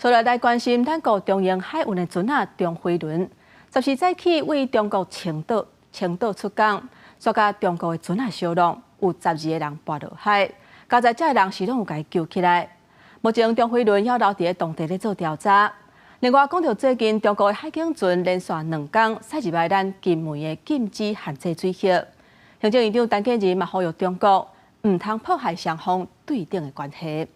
所來來關心咱國長榮海運的船仔長飛輪，14早起對中國青島出港，煞共中國的船仔相挵，有12個人跋落海，佳哉這个人是攏有共伊救起來。目前長飛輪猶留佇當地咧做調查。另外講到最近中國的海警船連續兩工駛入來咱金門的禁止限制水域，行政院長陳建仁嘛呼籲中國毋通破壞雙方對等的關係。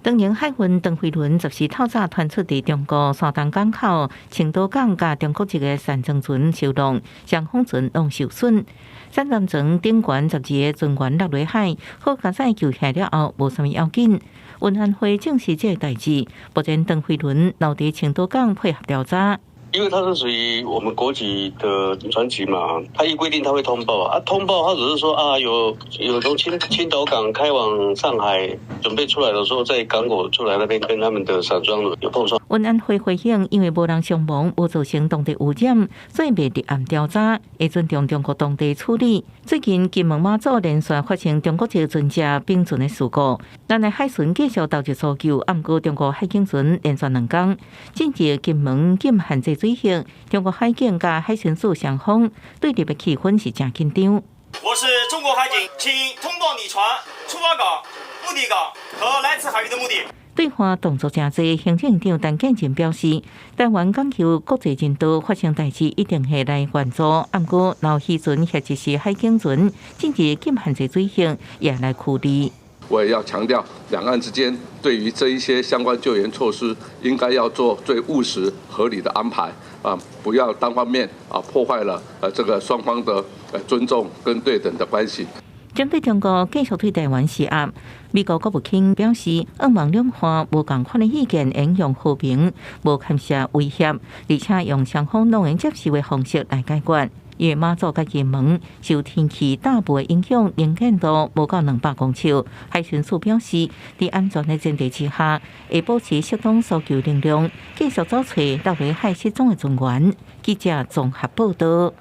長榮海運長飛輪14透早傳出佇中國山東港口青島港佮中國籍的散裝船相挵，雙方船攏受損。散裝船頂懸12個船員落入海，好佳哉救起來了後無啥物要緊。運安會證實這個代誌，目前長飛輪留佇青島港配合調查。因為它是屬於我們國籍的船籍嘛，他依規定他會通報啊，通報他只是說啊，有從青島港開往上海，準備出來的時候，在港口出來那邊跟他們的散裝輪有碰撞。運安會回應，因為無人傷亡，無造成當地污染，所以未立案調查，會尊重中國當地處理。最近金門馬祖連續發生中國籍船隻併船的事故，咱的海巡繼續投入搜救，毋過中國海警船連續兩工進入金門禁限制水域，中國海警佮海巡署雙方對立的氣氛是誠緊張。我是中國海警，請通報你船出發港、目的港和來此海域的目的。對岸動作誠濟，行政院長陳建仁表示，台灣講求國際人道，發生代誌一定會來援助。毋過，若漁船或者是海警船進入禁限制水域，也來處理。我也要強調，兩岸之間對於這一些相關救援措施，應該要做最務實合理的安排啊，不要單方面啊破壞了這個雙方的尊重跟對等的關係。針對中國繼續對台灣施壓，美國國務卿表示，向望兩岸無仝款的意見，應用和平、無牽涉威脅，而且用雙方攏會接受的方式來解決。因為馬祖佮金門受天氣大霧的影響，能見度無夠200公尺。海巡署表示，佇安全的前提之下，會保持適當搜救能量，繼續找揣落入海失蹤的船員。記者綜合報道。